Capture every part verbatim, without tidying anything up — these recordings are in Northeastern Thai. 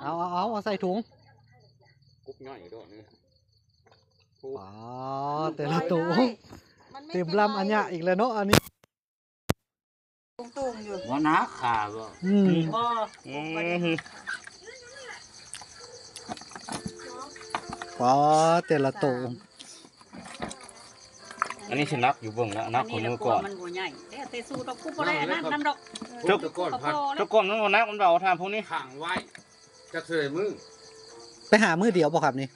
เอาเอาเอาเอาใส่ถุง กบใหญ่ด้วยนี่ อ๋อ แต่ละตัว มันไม่ เต็มลำอันเนี้ยอีกแล้วเนาะ อันนี้ ตรงๆอยู่ ว่าหนักขาบ่ อืม บ่ อืม อ๋อ แต่ละตัว อันนี้สิหนักอยู่เบิ่งละ หนักกว่ามือก่อน มันบ่ใหญ่ แต่แต่สู้ดอก กูบ่ได้อันนั้นนำดอก เจ้า เจ้าก่อนพัด เจ้าก่อนมันบ่หนัก มันเบา ถามพวกนี้ ขังไว้ จักเทื่อมือ ไปหามื้อเดียวบ่ครับนี่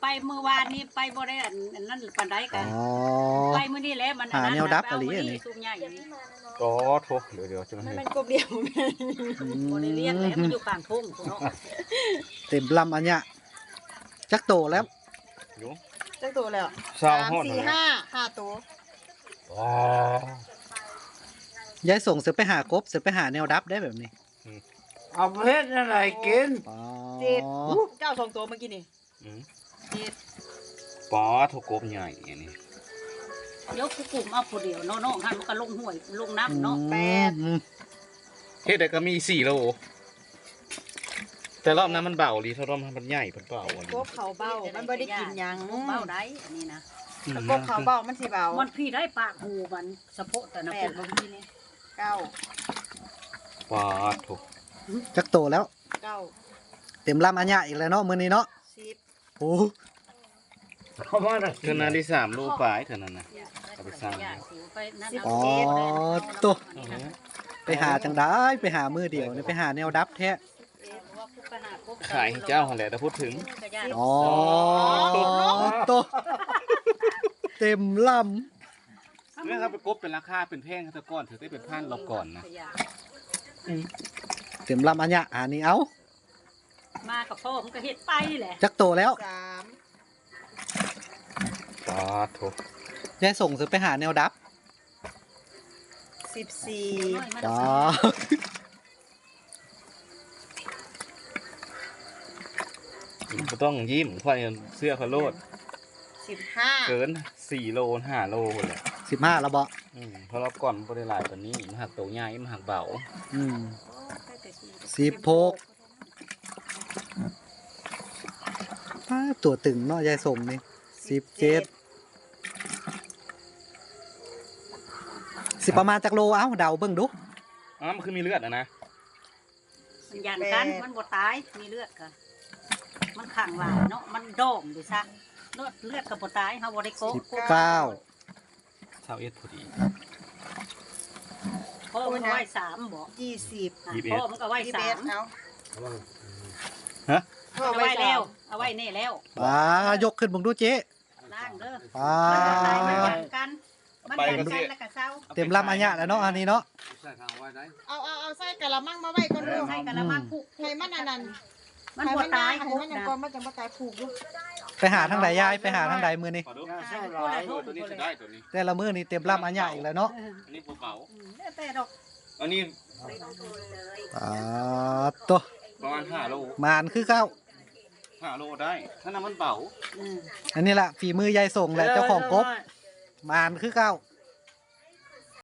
ไปมื้อวานนี้ไปบ่ได้อัน อันนั้นปานใดกะ อ๋อ ไปมื้อนี้แหละ มัน หาแนวดับ อันนั้น อีหลีอันนี้ ซุ่มใหญ่นี่ อ๋อ โถ เดี๋ยวๆ จะมา มัน ให้ เป็นกบเดียว อืม บ่ได้เลี้ยงแล้ว มันอยู่กลางทุ่งเนาะ เต็มลำอันเนี้ย จักโตแล้ว อยู่ จักโตแล้ว ซาว สาม ฮอด สี่ แล้ว ห้า ห้าโต ว้า ยายส่งเสือไปหากบ เสือไปหาแนวดับได้แบบนี้ อืม เอาเฮ็ดอะไรกิน อ๋อ เจ็ด อู้ เจ้าสองตัวเมื่อกี้นี่ อืม เจ็ด ปอด โถ กบใหญ่อันนี้ เดี๋ยวกูกลุ่มเอาผู้เดียวเนาะ น้องหันมันก็ลงห้วยลงน้ำเนาะ อืม แปด อืม เฮ็ดได้ก็มีสี่โล แต่รอบนั้นมันเบาดี ถ้ารอบนั้นมันใหญ่ มันเบาอันนี้ กบเขาเบา มันบ่ได้กินหยัง เบาได้อันนี้นะ อืม แต่กบเขาเบา มันสิเบา มันพี่ได้ปากหูมัน เฉพาะแต่นะ แปด พวกนี้นี่ เก้า ปอด โถ จักโตแล้ว เก้า เต็มลำอันเนี้ยอีกแล้วเนาะ มื้อนี้เนาะ สิบ โอ้ เขาว่าน่ะ เท่านั้นได้สามโลปลายเท่านั้นนะ เอาไปสร้าง สิบเอ็ด อ๋อ โต อือฮึ ไปหาจังได้ ไปหามื้อเดียวนี่ ไปหาแนวดับแท้ ขายให้เจ้าหั่นแหละ แต่พูดถึง อ๋อ โต เต็มลำ เรื่องเอาไปกบเป็นราคาเป็นแพงแต่ก่อน ถือได้เป็นพันรอบก่อนนะ อืม เต็มลำอันเนี้ย อันนี้เอา มากับพ่อมันก็เฮ็ดไปแหละ จักโตแล้ว สาม สาธุ ยายส่งเสือไปหาแนวดับ สิบสี่ อ๋อ บ่ต้องยิ้ม ค่อยเสื้อเขาโลด สิบห้า เกินสี่โล ห้าโลเลย สิบห้าแล้วบ่ อืม เพราะรอบก่อนบ่ได้หลายปานนี้ มันหักโตใหญ่ มันหักเบา อืม สิบหก ป้า ตัวตึงเนาะ ยายสมนี่ สิบเจ็ด สิประมาณจักโล เอ้า เดาเบิ่งดู อ้าว มันคือมีเลือดอะนะ มันยันกัน แปด มันบ่ตาย มีเลือดกะ มันขังหลายเนาะ มันดองอยู่ซะ เลือด เลือดก็บ่ตาย เฮาบ่ได้โกะ สิบเก้า ซาวเอ็ดพอดี พ่อมันก็ไหว้สามบ่ ยี่สิบ อ่ะ ยี่สิบเอ็ด พ่อมันก็ไหว้ ยี่สิบเอ็ด สาม เอา ฮะ พ่อ เอา ไหว้ ไหว้แล้ว สาม เอาไว้นี่แล้ว อ่า ยกขึ้นเบิ่งดูเจ๊ ล้างเด้อ อ่า มันบ่ตาย มันยันกัน มันยันกันแล้วก็เซา เต็มลำอันเนี้ยแล้วเนาะ อันนี้เนาะ ใส่ทางไว้ได้ เอา เอา เอาใส่กะละมังมาไว้ก่อนลูก ใส่กะละมังผูก ให้มันอันนั้น มันบ่ตาย ให้มัน ให้มัน นะ ก่อน มันจะบ่ตาย ผูกลูก ไปหาทางใดยาย ไปหาทางใดมื้อนี้ ขอดู ใส่หลาย เออ ตัวนี้จะได้ตัวนี้ แต่ละมื้อนี่เต็มลำอันเนี้ยอีกแล้วเนาะ เออ อันนี้ภูเขา อืม แล้วแต่ดอก อันนี้ อ่า ตัว ประมาณห้าโล หมานคือเก่า ห้าโลได้ ถ้าน้ำมันเบา อืม อันนี้ละฝีมือยายส่งแหละ เจ้าของกบ หมานคือเก่า